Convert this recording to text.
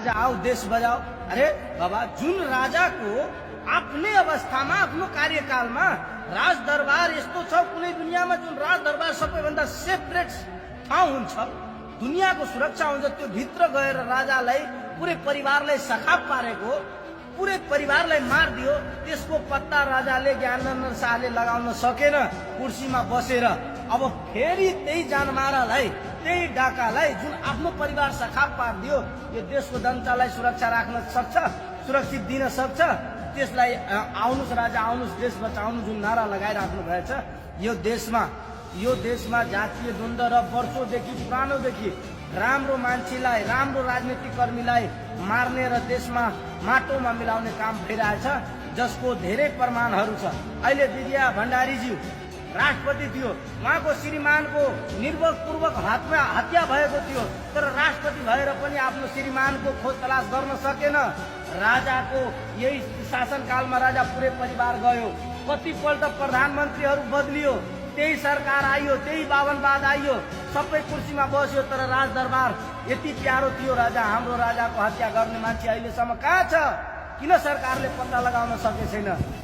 राजा आओ देश बजाओ। अरे बाबा, जुन राजा को आफ्नै अवस्थामा आफ्नो कार्यकालमा राज दरबार यस्तो छ, कुनै दुनियाँमा जुन राज दरबार सबैभन्दा सेपरेट ठाउँ हुन्छ, दुनियाँको सुरक्षा हुन्छ, त्यो भित्र गएर राजालाई पुरै परिवारलाई सखाप पारेको, पुरै परिवारलाई मारिदियो। त्यसको पत्ता राजाले ज्ञानेन्द्र शाहले लगाउन सकेन कुर्सीमा बसेर। अब फेरि त्यही जानमारालाई, त्यही डाकालाई जुन आफ्नो परिवार सखाप पारिदियो, यो देशको जनतालाई सुरक्षा राख्न सक्छ, सुरक्षित दिन सक्छ? त्यसलाई आउनुस् राजा आउनुस् देश बचाउनु जुन नारा लगाइराख्नु भएछ, यो देशमा जातीय द्वन्द्व र वर्षौंदेखि पुरानोदेखि राम्रो मान्छेलाई, राम्रो राजनीतिक कर्मीलाई मार्ने र देशमा माटोमा मिलाउने काम भइरहेछ, जसको धेरै प्रमाणहरू छ। अहिले विद्या भण्डारीज्यू राष्ट्रपति थियो, उहाँको श्रीमानको निर्भरपूर्वक हातमा हत्या भएको थियो, तर राष्ट्रपति भएर पनि आफ्नो श्रीमानको खोज तलास गर्न सकेन। राजाको यही शासनकालमा राजा पुरै परिवार गयो, कतिपल्ट प्रधानमन्त्रीहरू बदलियो, त्यही सरकार आइयो, त्यही बावनवाद आइयो, सबै कुर्सीमा बस्यो, तर राजदरबार यति प्यारो थियो राजा, हाम्रो राजाको हत्या गर्ने मान्छे अहिलेसम्म कहाँ छ? किन सरकारले पत्ता लगाउन सकेको छैन?